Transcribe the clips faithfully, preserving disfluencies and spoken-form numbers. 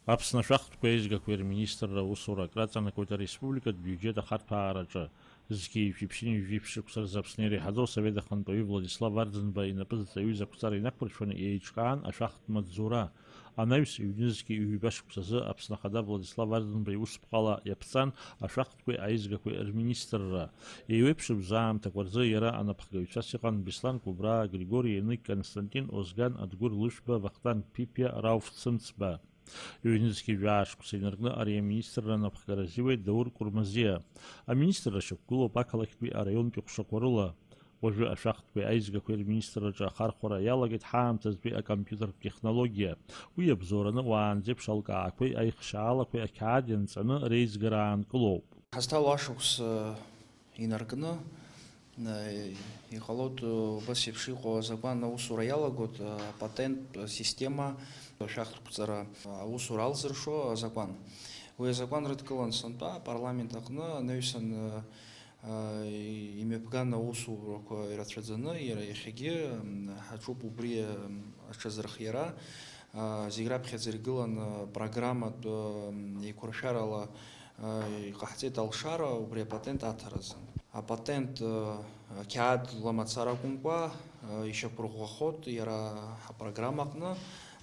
Аԥсны ашәахтәқәеи аизгақәеи рминистрра аусура акраҵанакуеит ареспубликатә биуџьет ахарҭәаараҿы. Зқьи жәшәи ԥшьынҩажәи жәиԥшь шықәса рзы Аԥсны иреиҳаӡоу асовет ахантәаҩы Владислав Арӡынба инапы зҵаҩыз ақәҵара инақәыршәаны еиҿкаан ашәахтә маҵзура. Анаҩс, ҩнызқьи ҩба шықәсазы Аԥсны Ахада Владислав Арӡынба иусԥҟала иаԥҵан ашәахтәқәеи аизгақәеи рминистрра. Еиуеиԥшым аамҭақәа рзы иара анапхгаҩцәас иҟан Беслан Кәыбраа, Григори Еник, Константин Озган, Адгәыр Лышәба, Вахтанг Ԥипиа, Рауф Цымцба. Ҩнызқьи жәаа шықәса инаркны ари аминистрра анапхгара азиуеит Даур Кәырмазиа. Аминистрра шьақәгылоуп ақалақьтәи араионтәи ҟәшақәа рыла. Уажәы ашәахтәқәеи аизгақәеи рминистрраҿы ахархәара иалагеит ҳаамҭазтәи акомпиутертә технологиа. Уи иабзоураны уаанӡеиԥш алкаақәеи аихшьаалақәеи ақьаад ианҵаны реизгара аанкылоуп. Ҳазҭало ашықәс, э, инаркны, э, иҟалоит, э, убас еиԥш иҟоу азакәан аусура иалагоит, э, апатенттә система, ашәахтәқәҵара аусура алзыршо азакәан. Уи азакәан рыдкылан сынтәа апарламент аҟны анаҩсан, э, э, имҩаԥган аусурақәа ирацәаӡаны, иара иахьагьы, м, ҳаҿуп убри, м, аҽазырхиара. Э, зегь раԥхьаӡа иргылан, э, программатә, э, еиқәыршәарала, э, иҟаҳҵеит алшара убри апатент аҭаразын. Апатент, э, ақьаад ламацара акәымкәа, э, ишьақәырӷәӷәахоит иара ҳапрограмма аҟны,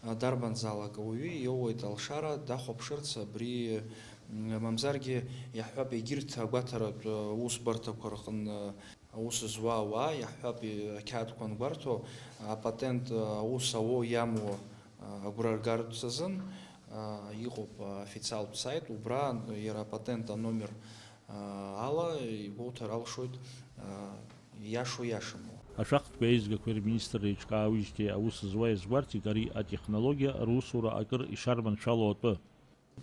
э, дарбанзаалак ауаҩы иоуеит алшара дахәаԥшырц абри, м, мамзаргьы, иаҳҳәап, егьырҭ агәаҭаратә, э, усбарҭақәа рҟны аус зуа ауаа, иаҳҳәап, и-, ақьаадқәа ангәарҭо, апатент, э, аус ауо иамуа агәра ргартә азын, а, иҟоуп, а, официалтә саит, убра иара апатент аномер, а, ала игәоуҭар алшоит, а, иашоу иашаму. Ашәахтәқәеи аизгақәеи рминистрра еиҿкаауижьҭеи аус зуа иазгәарҭеит ари атехнологиа русура акыр ишарманшәало атәы.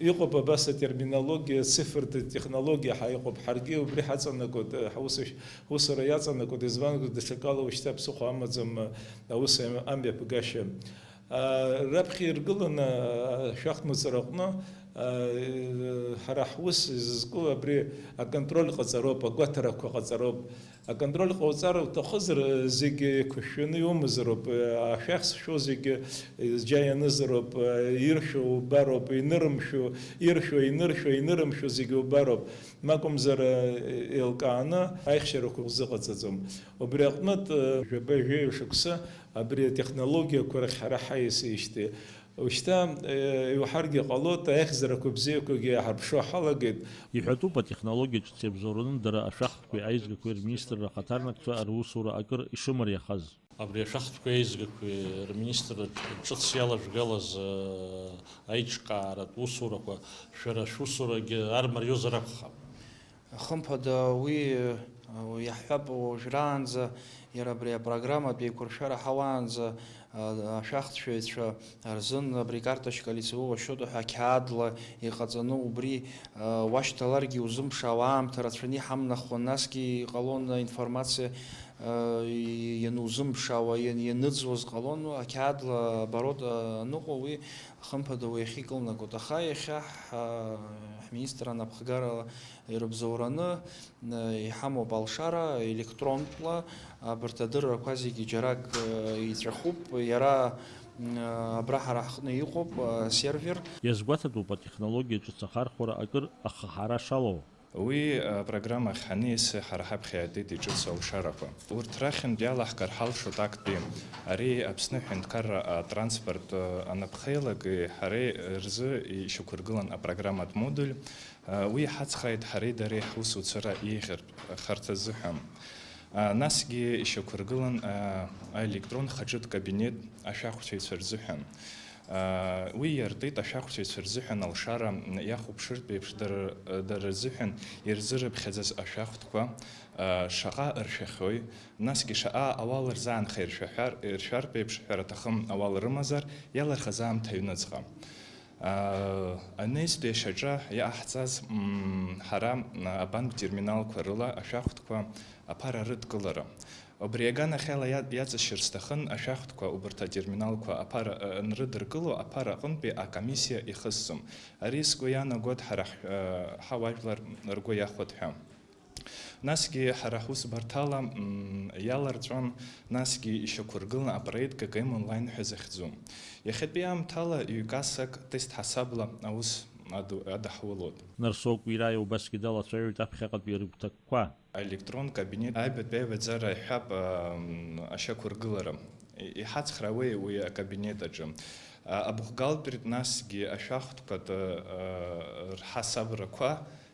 Иҟоуп абас атерминологиа, цифртә технологиа ҳәа иҟоуп. Ҳаргьы убри ҳаҵанакуеит, ҳусушь-, ҳусура иаҵанакуеит, избанзар, даҽакала уажәшьҭа ԥсыхәа амаӡам, аус амҩаԥгашьа. А, раԥхьа иргыланы, а, ашәахтә маҵзураҟны, а, ҳара ҳус изызку абри аконтроль ҟаҵароуп, агәаҭарақәа ҟаҵароуп. Аконтроль ҟауҵар уҭахызар, зегьы еиқәышәшәаны иумазароуп, ашәахсшәо зегьы зџьа ианызароуп, иршәо убароуп, инырымшәо, иршәо, иныршәо, инырымшәо зегьы убароуп. Ма акәымзар, еилкааны аихшьарақәа узыҟаҵаӡом. Убри аҟнытә, жәаба-жәаҩа шықәса абри атехнологиақәа рахь ҳара ҳаиасижьҭеи, ушьҭа, э, иуҳәаргьы ҟалоит, аихьӡарақәа бзиақәагьы иаҳарԥшуа ҳалагеит. Иҳәатәуп, атехнологиа ҿыц иабзоураны дара ашәахтәқәеи аизгақәеи рминистрра ахаҭарнакцәа русура акыр ишымариахаз. Абри ашәахтәқәеи аизгақәеи рминистрра ҿыц иалажәгалаз, э, аиҿкааратә усурақәа шәара шәусурагьы армариозар акәхап. Хымԥада, уи, э, иаҳҳәап, уажәраанӡа иара абри апрограмматә еиқәыршәара ҳауаанӡа, э, ашәахтәшәаҩцәа рзын абри карточка лицевого счёта ҳәа қьаадла иҟаҵаны, убри, э, уашьҭаларгьы иузымԥшаауа аамҭа рацәаны иҳамнахуан, насгьы иҟалон аинформациа, э, ианузымԥшаауа, иан-, ианыӡуаз ҟалон, ақьаадла оборот, э, аныҟоу, уи хымԥада уи ахьикылнагоит. Аха иахьа ҳ-, ҳминистр анапхгарала ирыбзоураны, э, иҳамоуп алшара, електронтәла абарҭ адыррақәа зегьы џьарак, э, иҵәахуп, иара, м, э, абра ҳара ҳҟны иҟоуп, э, сервер. Иазгәаҭатәуп атехнологиа ҿыц ахархәара акыр ахаҳара шалоу. Уи, э, апрограммахь ҳаниас ҳара ҳаԥхьа иаатит иҿыцу алшарақәа. Урҭ рахьынтә иалаҳкаар ҳалшоит актәи. Ари Аԥсны аҳәынҭқарра атранспорт, э, анапхеилагеи ҳареи рзы ишьақәыргылан апрограмматә модуль. Уи иҳацхрааит ҳареи дареи ҳусуцәа реиӷьыртә харҭа азыҳәан. Насгьы ишьақәыргылан аелектрон хаҿытә кабинет ашәахәцәаҩцәа рзыҳәан. Уи иартит ашәахәцәаҩцәа рзыҳәан алшара иахәаԥшыртә еиԥш дара, дара рзыҳәан ирзырыԥхьаӡаз ашәахтәқәа шаҟа ыршәахьои, насгьы шаҟа ауал рзаанхеи ршәаҳәар-, иршәартә еиԥш ҳәара аҭахым ауал рымазар, иалырхыз аамҭа аҩныҵҟа. Анаҩстәи ашьаҿа иҟаҳҵаз, м, ҳара, м, абанк терминалқәа рыла ашәахтәқәа аԥара рыдкылара. Убри аганахьала иа-, иаҵашьыр сҭахын, ашәахтәқәа убарҭ атерминалқәа аԥара, ы, анрыдыркыло аԥара аҟынтәи акомиссиа ихысҵом. Ари сгәы иаанагоит ҳара ҳ-, ы, ҳауаажәлар ргәы иахәоит ҳәа. Насгьы ҳара ҳусбарҭала, мм, иаларҵәон, насгьы ишьақәыргылан апроект К К М онлайн ҳәа захьӡу. Иахьатәи аамҭала ҩ-кассак тест ҳасабла аус аду-, адаҳулоит. Нарсоу Кәираиа убасгьы далацәажәоит аԥхьаҟатәи рыгәҭакқәа. Аелектрон кабинет аҩбатәи аиҩаӡара иҳәап, ам, ашьақәыргылара. И-, иҳацхраауеи уи акабинет аҿы? А, абухгалтертә насгьы ашәахтәқәа т-, а, рҳасабрақәа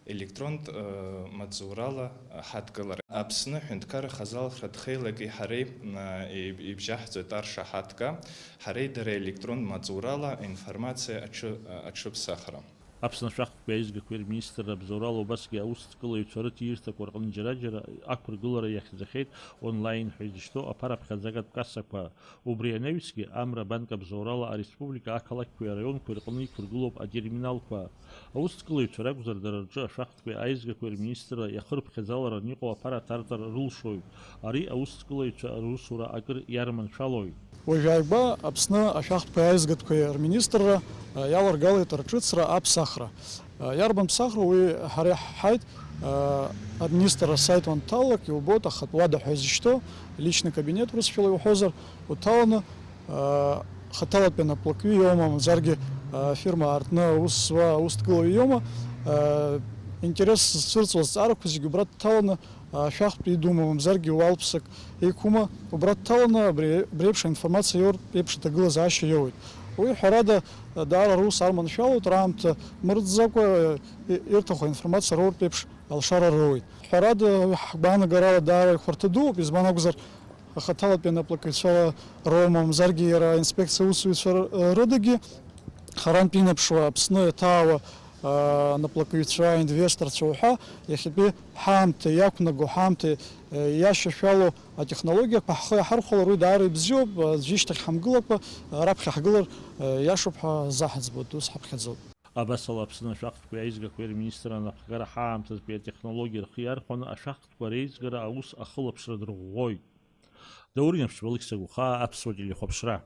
електронтә, а, маҵзурала ҳадкылара. Аԥсны аҳәынҭқарра хазы алхратә хеилаки ҳареи, а, еиб-, ибжьаҳҵоит аршаҳаҭга, ҳареи дареи електронтә маҵзурала аинформациа аҽы-, а, аҽыԥсахра. Аԥсны ашәахтәқәеи аизгақәеи рминистрра абзоурала убасгьы аусҭкылаҩцәа рыҭирҭақәа рҟны џьара-џьара ақәыргылара иахьӡахьеит онлайн ҳәа изышьҭоу аԥара ԥхьаӡагатә кассақәа. Убри анаҩсгьы, Амра абанк абзоурала ареспублика ақалақьқәеи араионқәеи рҟны иқәыргылоуп атерминалқәа. Аусҭкылаҩцәа ракәзар, дара рҿы ашәахтәқәеи аизгақәеи рминистрра иахырԥхьаӡаларан иҟоу аԥара аҭарҵара рылшоит. Ари аусҭкылаҩцәа русура акыр иарманшәалоит. Уажә ааигәа Аԥсны ашәахтәқәеи аизгатәқәеи рминистрра, а, иаларгалеит рҿыцра аԥсахра. А, иарбан ԥсахра, уи ҳара иаҳҳәеит, а, аминистрра асаит уанҭалалак, иубоит, ахатә уада ҳәа изышьҭоу, личный кабинет урысшәала иуҳәозар, уҭаланы, а, хаҭалатәи анаплакҩы иоума, мамзаргьы, а, фирма аартны аус зуа аусҭгылаҩы иоума, а, интерес зцәырҵуа азҵаарақәа зегьы убра дҭаланы, ашәахтә идума, мамзаргьы уалԥсак иқәума, убра дҭаланы абри, абри еиԥш аинформациа иоуртә еиԥш аҭагылазаашьа иоуеит. Уи, ҳәарада, даара рус арманшәалоит, раамҭа мырӡӡакәа, и-, ирҭаху аинформациа роуртә еиԥш алшара роуеит. Ҳәарада, уи ҳгәаанагарала даара ихәарҭа дууп, избан акәзар, ахаҭалатәи анаплакҩцәа роума, мамзаргьы иара аинспекциа аусзуҩцәа р-, рыдагьы, харантә инаԥшуа, Аԥсны иаҭаауа, а, анаплакҩцәа, аинвесторцәа уҳәа, иахьатәи ҳаамҭа иақәнаго, ҳаамҭа, а, иашьашәало атехнологиақәа ҳхы иаҳархәалар, уи даара ибзиоуп, аӡәы ишьҭахь ҳамгылакәа, а, раԥхьа ҳгылар, а, иашоуп ҳәа заҳаӡбоит, ус ҳаԥхьаӡоуп. Абасала, Аԥсны ашәахтәқәеи аизгақәеи рминистрра анапхгара ҳаамҭазтәи атехнологиа рхы иархәаны ашәахтәқәа реизгара аус ахылаԥшра дырӷәӷәоит. Даур Инаԥшьба, Алықьса Гәыхаа, Аԥсуа телехәаԥшра.